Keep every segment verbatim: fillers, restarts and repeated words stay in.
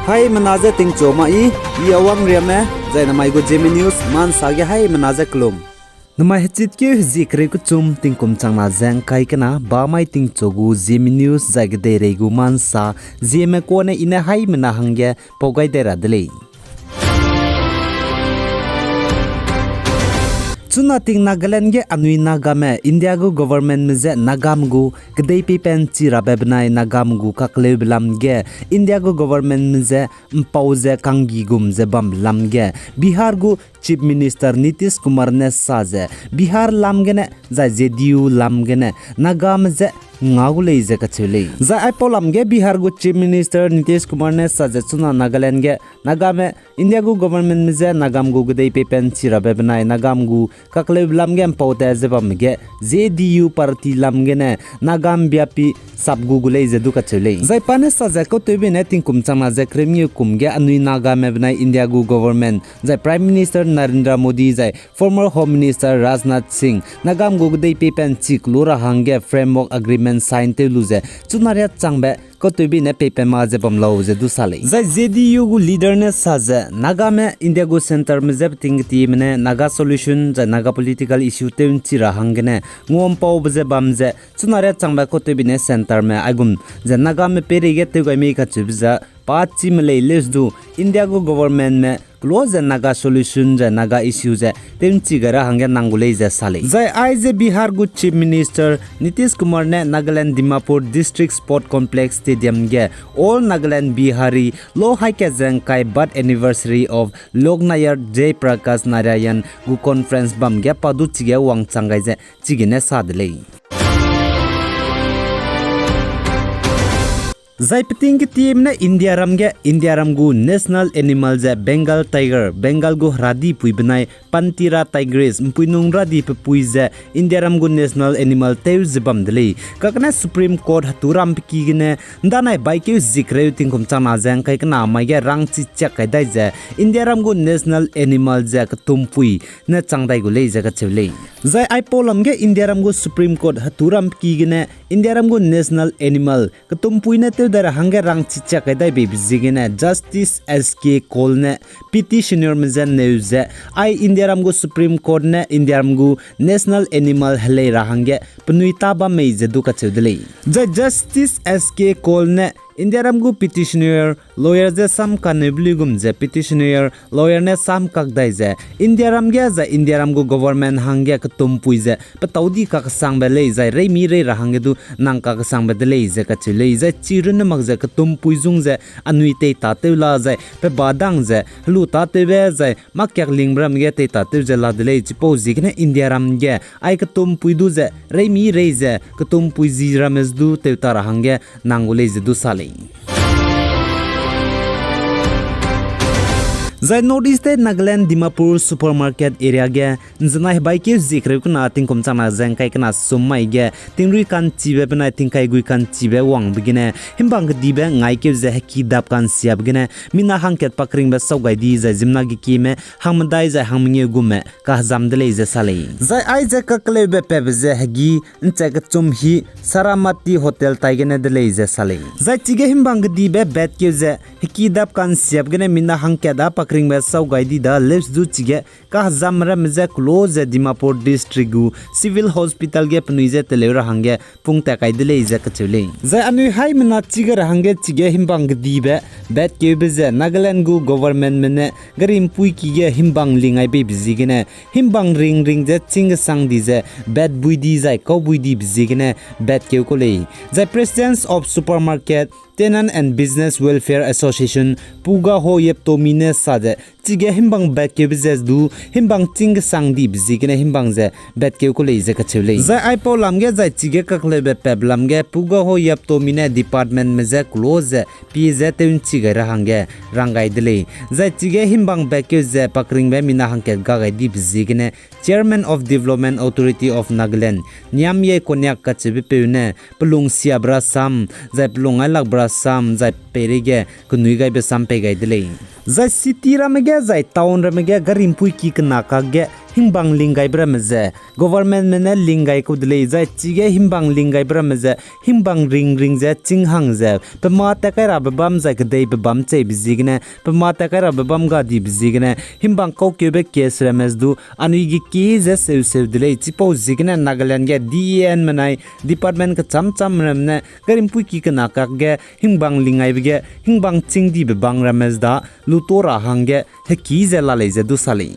Haimena je tingchu ma i, i Awang Riame, zai namai gu Zeme News ma nsa ge haimena je kelum. Namai hechitkeu hezie kereu kechum tingkum changna ze ngkai kena ba mai tingchu gu Zeme News zai kedeirei gu ma nsa, Zeme kuâ ne i ne haimena hangge pau gai dai ra de lei. Chuna ting Nagaland ge anui Nagame India gu governmentme je Nagame gu kedei peipen chi rabe benai Nagame gu kakleube lam ge India gu governmentme je mpau ze kanggi gum ze bambe lam ge Bihar gu Chief Minister Nitish Kumar ne sa ze Bihar lam gene zai J D U lam gene Nagame je nga gu lei ze kacheu lei. Zai aipau lam ge Bihar gu Chief Minister Nitish Kumar ne sa ze chuna Nagaland ge Nagame India gu governmentme je Nagame gu kedei peipen chi rabe benai Nagame gu kakleube lam ge mpau tat ze bamme ge J D U party lam gene Nagame biapi sap gu gu lei ze du kacheu lei. Zai pa ne sa ze kautewbe ne tingkum changna ze kereu mengeu kum ge anui Nagame benai India gu government zai Prime Minister Narendra Modi zai former Home Minister Rajnath Singh Nagame gu kedei peipen chi kelu ra hangge framework agreement sign tew lu ze chuna riâ changbe kautewbe ne peipen ma ze bam lau ze du sa lei. Zai J D U gu leader ne sa ze Nagame India gu centreme je peting ketieme ne Naga solution zai Naga political issue tew nchi ra hanggene nguampaube ze bam ze chuna riâ changbe kautewbe ne centreme aigum ze Nagame peireige tew gai mei kacheube ze pa chime lei leuse du India gu governmentme kelo ze Naga solution ze Naga issue ze tew nchi gai ra hangge nang gu lei ze sa lei. Zai aize Bihar gu Chief Minister Nitish Kumar ne Nagaland Dimapur District Sport Complex Stadium ge All Nagaland Bihari lo haî kat ze ngkai birth anniversary of Loknayok Jai Prakash Narayan gu conference bam ge pa du chige wangchang gai ze chigene sa de lei. Zai peting ketieme ne Indiaram ge Indiaram gu national animal ze Bengal tiger, Bengal gu heradi pui benai Panthera tigris mpuinung radi pepui ze Indiaram gu national animal tew ze bam de lei. Kakne Supreme Court hetu ram peki gene ndanai baikeu zie kereu tingkum changna ze ngkai kena mai ge rangchi chiak kai dai ze Indiaram gu national animal ze ketumpui ne chang dai gu lei ze kacheu lei. Zai aipau lam ge Indiaram gu Supreme Court hetu ram peki gene Indiaram gu national animal ketumpui ne tew dai ra hangge rangchi chiak kai dai beibe ziegene Justice S K Kaul ne petitionerme je neu ze, ai Indiaram gu Supreme Court ne Indiaram gu national animal helei ra hangge penui tâ bam mei ze du kacheu de lei. Zai Justice S K Kaul ne Indiaram gu petitioner lawyer je sam kaneube luigum ze petitioner lawyer ne sam kak dai ze Indiaram ge zai Indiaram gu government hangge ketumpui ze petâu di kakesangbe lei zai reimi rei ra hangge du nang kakesangbe de lei ze kacheu lei. Zai chi runne mak ze ketumpui zung ze anui teitâtew la zai pe ba dang ze helu tâtewbe zai mâ kiak lingbe ram ge teitâtew ze la de lei. Chipau ziegene Indiaram ge ai ketumpui du ze reimi rei ze ketumpui zi ramme du tew ta ra hangge nang gu lei ze du sa lei. Zai North East State Nagaland Dimapur supermarket area ge nzenai hebaikeu zie kereu kena tingkum changna ze ngkai kena sum mai ge tingrui ka'nchibe benai tingkai gui ka'nchibe wangbe gene himbang kedibe ngaikeu ze heki dap ka'nsiabe gene mina hangkat pakringbe sau gai di zai ziemmena gekieme hangmedai zai hangmengeu gume kahezam de lei ze sa lei. Zai aize kakeleube patbe ze hegi nchat kechum hi Saramati Hotel tai gene de lei ze sa lei. Zai chige himbang kedibe batkeu ze heki dap ka'nsiabe gene mina hangkat â pakringbe sau gai di da leuse du chige kahezam ramme je kelo ze Dimapur District gu Civil Hospital ge penui je teleu ra hangge pung tat kai de lei ze kacheu lei. Zai anui haimena chige ra hangge chige himbang kedibe batkeube ze Nagaland gu governmentme ne gari mpuiki ge himbang lingai beibe ziegene himbang ring ring ze chîng kesang di ze bat bui di zai kau bui dibe ziegene batkeu kau lei. Zai President of Supermarket Tenant and Business Welfare Association Pugaho Yeptomi ne sa ze chige himbang batkeube ze du himbang chîng kesang dibe ziegene himbang ze batkeu kau lei ze kacheu lei. Zai aipau lam ge zai chige kakeleube patbe lam ge Pugaho Yeptomi ne departmentme je kelo ze pie ze tew nchi gai ra hangge rang gai de lei. Zai chige himbang batkeu ze pakringbe mina hangkat ga gai dibe ziegene Chairman of Development Authority of Nagaland Niamyei Konyak kacheube peu ne pelung siabe rasam zai pelung ailakbe rasam zai peireige kenui gaibe sam pei gai de lei. Zai city ramme ge zai town ramme ge gari mpuiki kena kakge hingbang ling gaibe ramme ze governmentme ne ling gai kau de lei, zai chige hingbang ling gaibe ramme ze hingbang ring ring ze ching hang ze pema tat kai rabe bam zai kedeibe bam cheibe ziegene, pema tat kai rabe bam gadibe ziegene, hingbang kaukeube case ramme ze du anui ge ki ze seu seu de lei, chipau ziegene Nagaland ge D E N menai department kecham cham ramme ne gari mpuiki kena kak ge hingbang ling gaibe ge hingbang ching dibe bang ramme ze da luto ra hangge heki ze la lei ze du sa lei.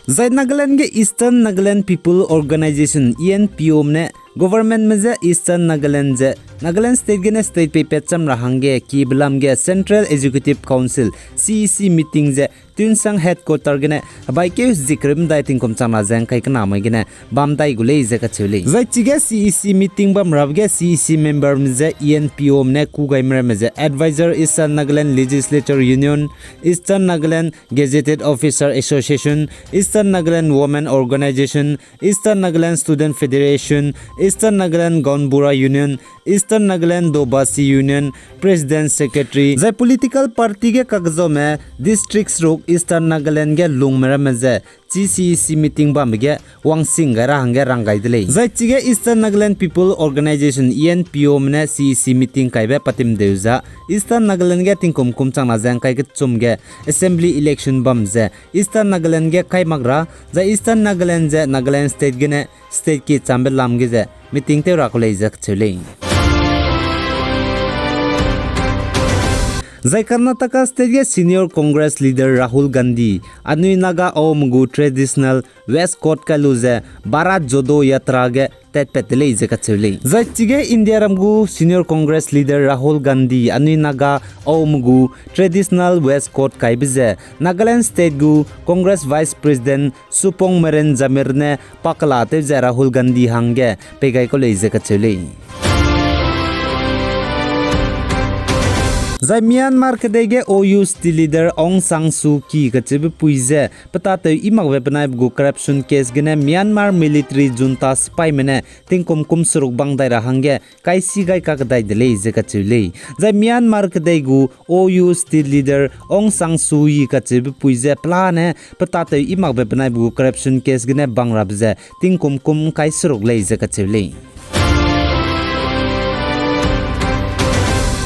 Zai Nagaland ge Eastern Nagaland People Organisation, E N P O me ne governmentme je Eastern Nagaland ze Nagaland State gene state peipat cham ra hangge kibe lam ge Central Executive Council, C E C meeting ze Tuensang headquarter gene hebaikeu zik rim dai tingkum changna ze ngkai kena mai gene bam dai gu lei ze kacheu lei. Zai chige C E C meeting bam rabe ge C E C memberme ze E N P O me ne ku gaime ramme ze Advisor, Eastern Nagaland Legislature Union, Eastern Nagaland Gazetted Officer Association, Eastern Nagaland Women Organisation, Eastern Nagaland Student Federation, Eastern Nagaland Gaonbura Union, Eastern Nagaland Dobasi Union, President, Secretary, zai political party ge kakzaume district seruk Eastern Nagaland ge lungme ramme ze chi C E C meeting bambe ge wangsing gai ra hangge rang gai de lei. Zai chige Eastern Nagaland People Organisation, E N P O me ne C E C meeting kaibe patimdeu za Eastern Nagaland ge tingkum kum changna ze ngkai kechum ge assembly election bam ze Eastern Nagaland ge kai mak ra, zai Eastern Nagaland ze Nagaland State gene state ki chambe lam ge ze meeting tew ra kau lei ze kacheu lei. Zai Karnataka State ge senior Congress leader Rahul Gandhi anui Naga Aome gu traditional waistcoat kai lu ze Bharat Jodo Yatra ge tatpat de lei ze kacheu lei. Zai chige Indiaram gu senior Congress leader Rahul Gandhi anui Naga Aome gu traditional waistcoat kaibe ze Nagaland State gu Congress Vice President Supong Meren Jamir ne pakela tew ze Rahul Gandhi hangge pei gai kau lei ze kacheu lei. Zai Myanmar kedei ge O U state leader Aung San Suu Kyi kacheube pui ze petateu i makbe benaibe gu corruption case gene Myanmar military junta sipaime ne tingkum kum seruk bang dai ra hangge kaisi gai kakdai de lei ze kacheu lei. Zai Myanmar kedei gu O U state leader Aung San Suu Kyi kacheube pui ze pelane petateu i makbe benaibe gu corruption case gene bang rabe ze tingkum kum ngkai seruk lei ze kacheu lei.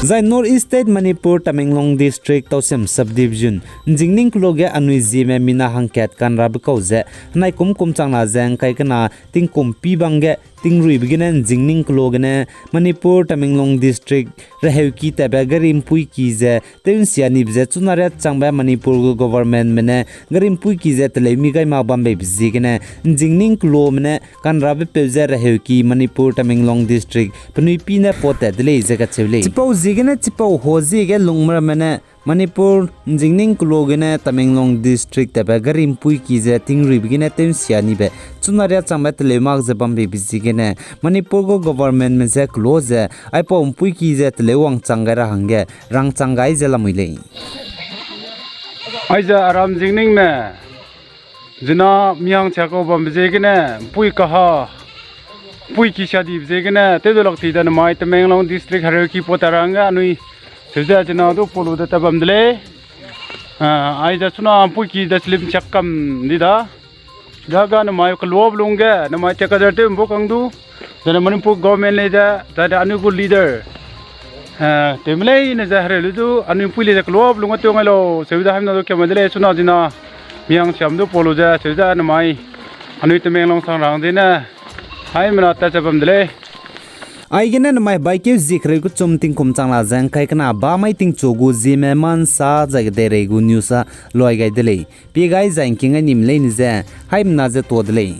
Zai North East State Manipur Tamenglong District Tousem Subdivision Nzingning kelo ge anui zieme mina hangkat kanrabe kau ze henai kum kum changna ze ngkai kena tingkum pi bang ge tingruibe gene Nzingning kelo gene Manipur Tamenglong District reheuki tatbe gari mpuiki ze tew nsia nibe ze chuna riat changbe Manipur gu governmentme ne gari mpuiki ze teleu mi gai mak bambeibe ziegene Nzingning kelome ne kanrabe peu ze reheuki Manipur Tamenglong District penui pi ne pat tat de lei ze kacheu lei. Chipau ziegene chipau ho ziege lungme ramme ne Manipur Nzingning kelo gene Tamenglong District tatbe gari mpuiki ze tingruibe gene tew nsia nibe chuna riat changbe teleu mak ze bambeibe ziegene Manipur gu governmentme je kelo ze aipau mpuiki ze teleu wangchang gai ra hangge rangchang gai ze lamui lei. Aize aram Nzingningme zina mihang chakau bambe ziegene mpui kaha, mpuiki siadibe ziegene tew de lak ti de namai Tamenglong District hereuki pat ta ra hangge anui cheuze zina du pau lu de ta bam de lei. Ah, aize chuna mpuiki de slim chak kam di da. Daga namai keluabe lungge namai tekadar tew mbu kang du, zane Manipur government lei de, zane anui gu leader tewme leine ze hereu lu du anui mpui lei ze keluabe lungge tew ngai lau cheuze haimena du kemai de lei chuna zina mihang siam du pau lu ze cheuze namai anui Tamenglong sang ra hang zene haimena tat ze bam de lei. Aigene namai hebaikeu zik reu kechum tingkum changna ze ngkai kena bamai tingchu gu zieme mansa zai kedeirei gu news a luai gai de lei. Pie gai zai ngking gai nime leine ze haimena ze tuâ de lei.